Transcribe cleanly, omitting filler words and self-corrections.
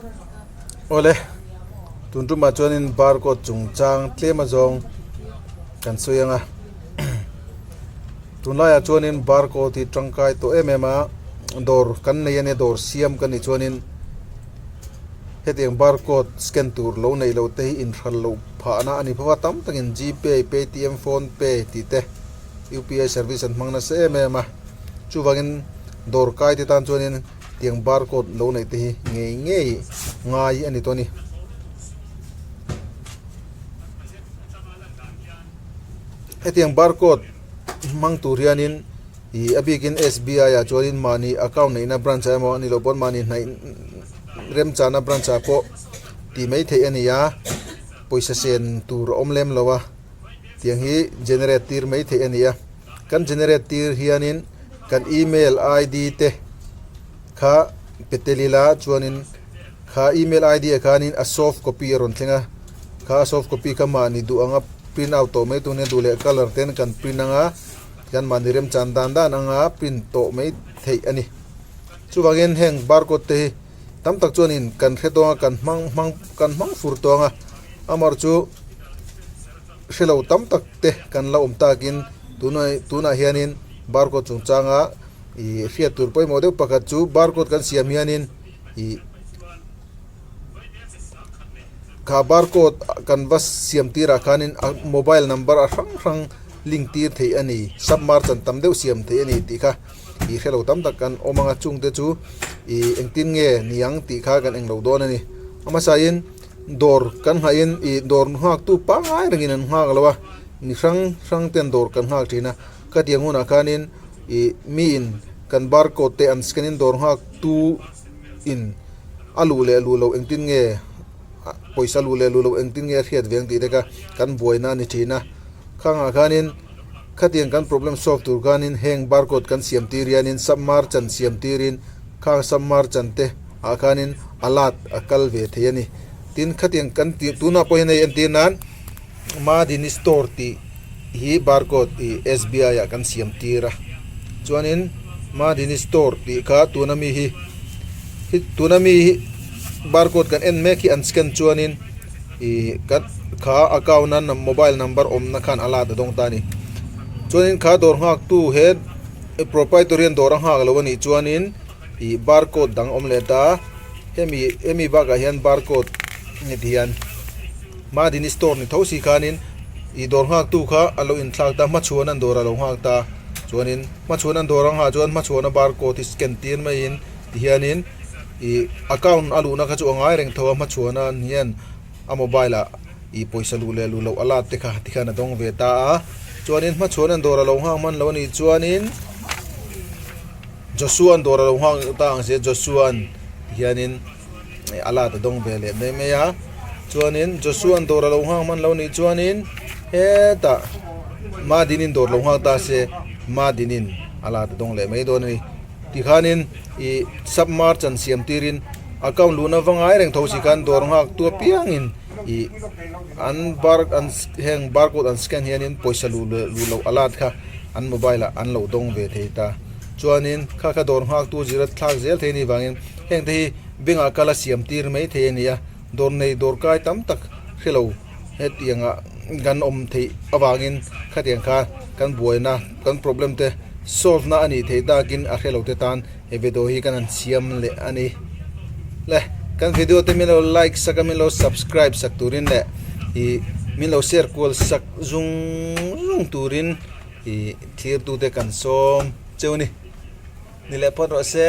Awle, tun tumah chuanin barcode chungchang tlem azawng kan sawi ang a, tunlaiah chuanin barcode hi tangkai tawh em em a, dawr kan nei ania dawr siam kan nih chuanin hetiang barcode scan tur lo neih loh te hi inhral loh phahna a ni bawk a, tam takin gpay, paytm, phonepe tih te upi service an hmang nasa em em a, chuvangin dawr kai te tan chuanin. Tiang barcode lo neih te hi ngei ngei ngai a ni tawh a ni. Hetiang barcode hmang tur hianin ih a bikin SBI ah chuanin mahni account neihna branch ah emaw a nih loh pawn mahni hnaih remchana branch ah pawh tih mai theih a ni a, pawisa sen tur a awm lem lo a, tiang hi generate tir mai theih a ni a, kan generate tir hianin. Kan email ID te kha pe tel ila chuanin kha email ID ah khanin a soft copy a rawn thleng a, kha a soft copy kha mahni duh anga print out tawh mai tur nia duh leh colour ten kan print anga kan mahni remchan dan dan anga print tawh mai theih a ni. Chuvangin heng barcode te hi tam tak chuanin kan hre dawn a kan hmang hmang kan hmang fur tawng a, amaherawhchu. Hre lo tam tak te kan la awm takin tunah hianin barcode chungchanga ih hriat tur pawimawh deuh pakhat chu barcode kan siam hianin ih kha barcode kan va siam tirah khanin a mobile number a hrang hrang link tir theih a ni submerge an tam deuh siam theih a ni tih kha ih hre lo tam tak kan awm ang a chungte chu ih engtin nge niang tih kha kan englo dawn a ni a hmasain. Dawr kan nghahin ih dawr nghaktu pangngai rengin an nghak lo a, mi hrang hrang ten dawr kan nghak thin a, khatiang hunah khanin ih miin kan barcode te an scan in dawr nghaktu in a luh leh luh loh engtin nge pawisa luh leh luh loh engtin nge a hriat ve ang tih te kha kan buaina a ni thin a, khangah khanin khatiang kan problem solve tur khanin heng barcode kan siam tir hianin submerchant siam tirin khang submerchant te. ah khanin a lat a kal ve thei a ni tin khatiang kan tih tunah pawh hian hei entir nan Madini store tih hi barcode ih SBI ah kan siam tir a chuanin Madini store tih kha tuna mi hi tuna mi hi barcode kan en mek hi an scan chuanin ih kan kha account a mobile number awmna khan a lat a dawng ta a ni chuanin kha dawr nghak tu he proprietor hian dawr a nghak lo a nih chuanin. Ih barcode dang awm leh ta hemi hemi bakah hian barcode nge ti hian Madini store ni tho si khanin ih dawr nghak tu kha a lo inthlak ta hmachhuan an dawr a lo nghak ta chuanin hmachhuan an dawr a nghah chuan hmachhuana barcode hi scan tir maiin ti hianin ih account a luhna kha chu a ngai reng tho a hmachhuana hian a mobile ah ih pawisa luh leh luh loh a lat te kha tikhian a dawng ve ta a chuanin hmachhuan an dawr a lo nghak hman lo a nih chuanin. Joshua an dawr a lo nghak ta ang sia Joshua an hianin a lat a dawng ve leh mai mai a chuanin Joshua an dawr a lo nghak hman lo nih chuanin hetah Madinin dawr lo nghak ta se Madinin a lat a dawng leh mai dawn a ni tikhanin ih submerge an siam tirin account luhna va ngai reng tho si khan dawr nghak tu apiangin ih an bar an heng barcode an scan hianin pawisa luh leh luh loh a lat kha an mobile ah an lo dawng ve thei ta. Chuanin kha kha dawr nghaktu zira thlak zel thei anih vangin heng te hi bank ah kal a siam tir mai thei a ni a, dawr nei dawr kai tam tak hre lo hetiang ah kan awm theih avangin khatiang kha kan buaina kan problem te solve na a nih theih takin a hre lo te tan he video hi kan han siam leh a ni. Le kan video te min lo like sak a min lo subscribe sak turin leh ih min lo share kual sak zung zung turin. Ih thirtute kan sawm cheu a ni. Ni leh phawt rawh se.